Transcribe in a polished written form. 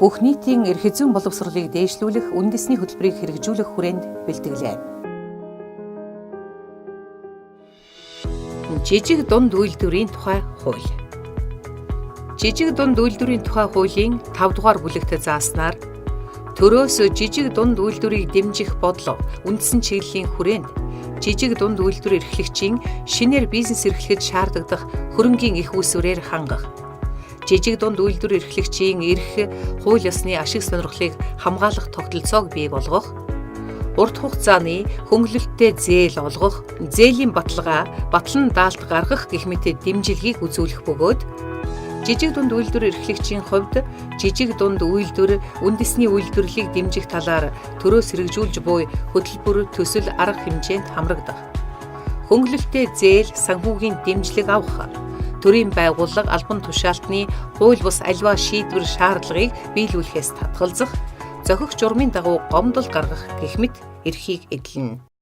Бүх нийтийн эрх зүйн боловсролыг дээшлүүлэх үндэсний хөтөлбөрийг хэрэгжүүлэх хүрээнд бэлтгэлээ. Жижиг дунд үйлдвэрийн тухай хууль. Жижиг дунд үйлдвэрийн тухай хуулийн 5 дугаар бүлэгт зааснаар төрөөс жижиг дунд үйлдвэрийг дэмжих бодлого үндсэн чиглэлийн хүрээнд жижиг дунд үйлдвэр эрхлэгчийн шинээр бизнес эрхлэхэд шаардлагадах хөрөнгийн их усвэрээр хангах, жижиг дунд үйлдвэр эрхлэгчийн эрх, хууль ёсны ашиг сонирхлыг хамгаалах тогтолцоог бий болгох, урт хугацааны хөнгөлөлттэй зээл олгох, зээлийн баталгаа, батлан даалт гаргах гэх мэт дэмжлэгийг үзүүлэх бөгөөд жижиг дунд үйлдвэр эрхлэгчийн хувьд жижиг дунд үйлдвэр, үндэсний үйлдвэрлэлийг дэмжих талаар төрөөс хэрэгжүүлж буй хөтөлбөр, төсөл, арга хэмжээнд хамрагдах, хөнгөлөлттэй зээл, санхүүгийн дэмжлэг авах, төрийн байгууллага, албан тушаалтны хууль бус аливаа шийдвэр шаардлагыг биелүүлэхээс татгалзах, зохих журмын дагуу гомдол гаргах гэх мэт эрхийг эдлэнэ.